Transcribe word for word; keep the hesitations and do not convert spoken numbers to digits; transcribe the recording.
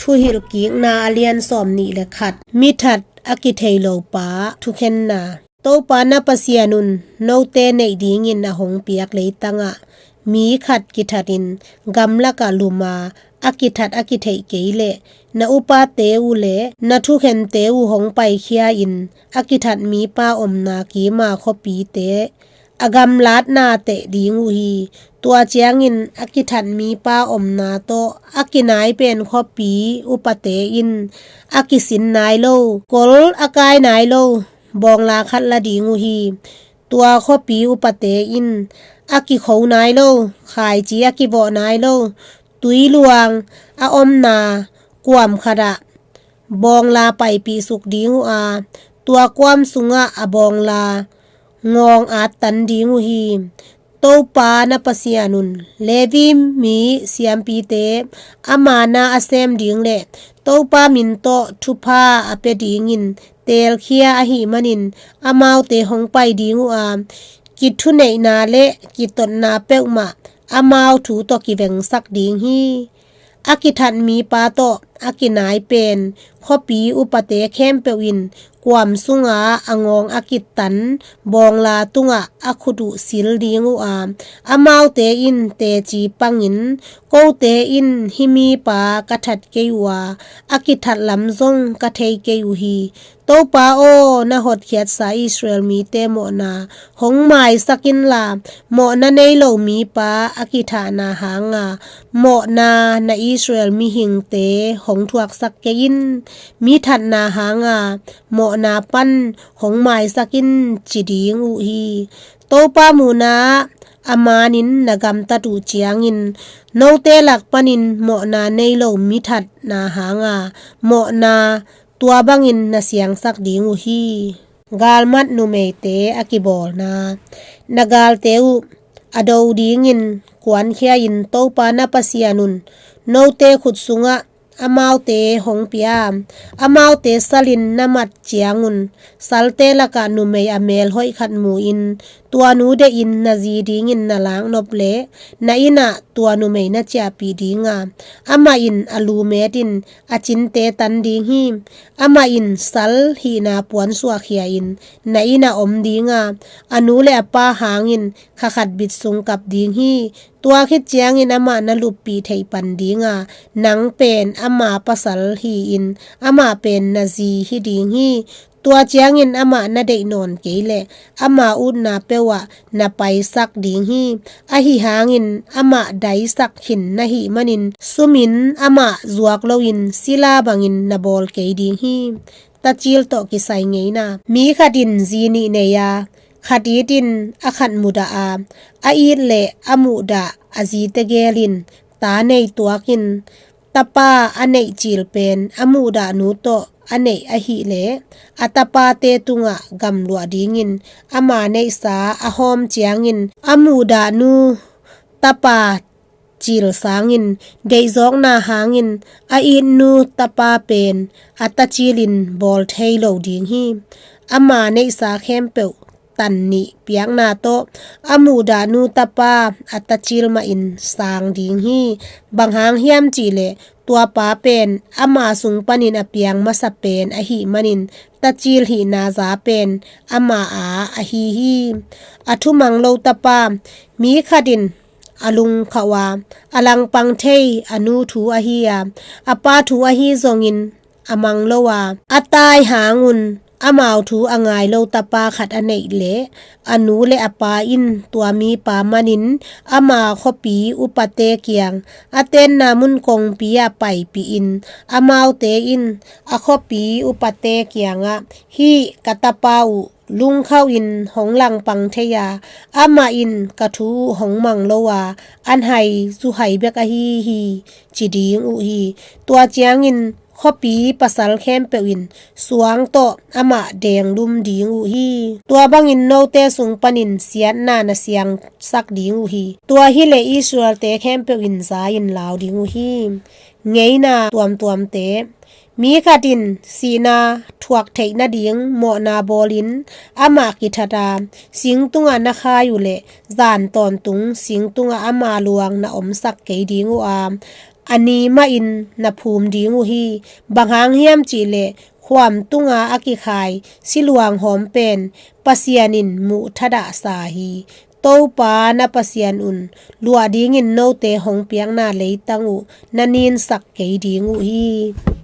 Thuhilhkikna a lian sawm nih le khat. Mi that a kithei lo pa thukhenna. Topa na Pasian un note neih dingin a hong piak leitangah mi khat kithatin gamlakah luma a kithat a kitheih kei leh na upate uh le na thukhente uh hong paikhia-in a kithat mipa omna kima khuapite a gamlatna teh ding uh hi. Tua ciangin a kithat mipa omna tawh a kinai pen khuapi upate in a kisin nai lo, kol a kai nai lo bawngla khat la ding uh hi. Tua khuapi upate in a kikho nai lo, khaici a kivawh nai lo, tuiluang a omna kuam khatah bawngla paipih suk ding uh a, tua kuam sungah a bawngla ngawng attan ding uh hi. Topa na Pasian un Levi mi siampite ama na a sem ding le Topa min tawh thupha a pia dingin teelkhia ahih manin amaute hong pai ding uh a, kithuneihna le kitotna peuhmah amau thu tawh kivengsak ding hi. A kithat mipa tawh a kinai pen khuapi upate khempeuh in kuam sunga a ngawng a kittan bawngla tungah a khut uh sil ding uh a, amaute in teci pangin, kote in hih mipa ka that kei uh a, a kithat lam zong ka thei kei uh hi. Topa aw, na hotkhiatsa Israel mite mawhna hong maisak inla, mawhna nei lo mipa a kithahna hanga mawhna na Israel mihingte hong thuaksak kei in. Mi thatna hanga mawhna pan hong maisak in, ci ding uh hi. Topa muhna a manin na gamtat uh ciangin note lak panin mawhna nei lo mi thatna hanga mawhna tua bangin na siangsak ding uh hi. Galmat numeite a kibawlna. Na galte uh a do dingin kuankhia-in Topa na Pasian un note khut sungah amaute hong pia. Amaute salin na mat ciangun salte lakah numei a mel hoih khat mu-in tua nu dehin na zi dingin na laknop le na innah tua numei na ciahpih dinga, amah in a lu metin a cinte tan ding hi. Amah in sal hihna puansuahkhia-in na innah om dinga, a nu le a pa hangin kha khat bit sung kap ding hi. Tua khit ciangin amah na luppih theih pan dinga, nang pen ama pasal hi-in amah pen na zi hi ding hi. Tua ciangin amah na deih nawn kei leh ama utna peuhah na paisak ding hi. Ahi hangin amah daisak khin na hih manin sumin amah zuak loin sila bangin na bawl kei ding hi. Tacil tawh kisai ngeina. Mi khat in zi nih nei a, khat it in a khat mudah a, a it le a muhdah a zi tegel in ta nei tuakin, tapa a neih cil pen a muhdah nu tawh a neih ahih leh a tapate tungah gamluah dingin ama neihsa a hawm ciangin a muhdah nu tapa cil sangin deihzawkna hangin a it nu tapa pen a tacilin bawl thei lo ding hi. Ama neihsa khempeuh tan nih piakna tawh a muhdah nu tapa a tacil mahin sang ding hi. Bang hang hiam cihleh tua pa pen ama sung panin a piang masa pen ahih manin tacil hihna za pen ama aa ahi hi. A thumang lo tapa. Mi khat in a lungkhauh a, a langpang thei a nu thu ahi a, a pa thu ahi zongin a mang lo a, a tai hangun amau thu a ngai lo tapa khat a neih leh a nu le a pa in tua mipa manin ama khuapi upate kiang a tenna mun kongpi ah paipihin, amaute in a khuapi upate kiangah, "Hih ka tapa uh lungkhauhin hong langpang thei a, amah in ka thu uh hong mang lo a, an hai zuhai bek ahi hi," ci ding uh hi. Tua ciangin khuapi pasal khempeuh in suang tawh amah denglum ding uh hi. Tua bangin note sung panin siatna na siangsak ding uh hi. Tua hileh Israel-te khempeuh in za-in lau ding uh hi. Ngeina tuamtuamte. Mi khat in sihna thuak theih nading mawhna bawlin amah kithat a, singtungah na khai uh leh zan tawntung singtungah ama luang na omsak kei ding uh a, a ni mahin na phum ding uh hi. Bang hang hiam cih leh khuam tunga a kikhai siluang hawm pen Pasian in muh thadahsa hi. Topa na Pasian un luah dingin note hong piakna leitang uh na ninsak kei ding uh hi.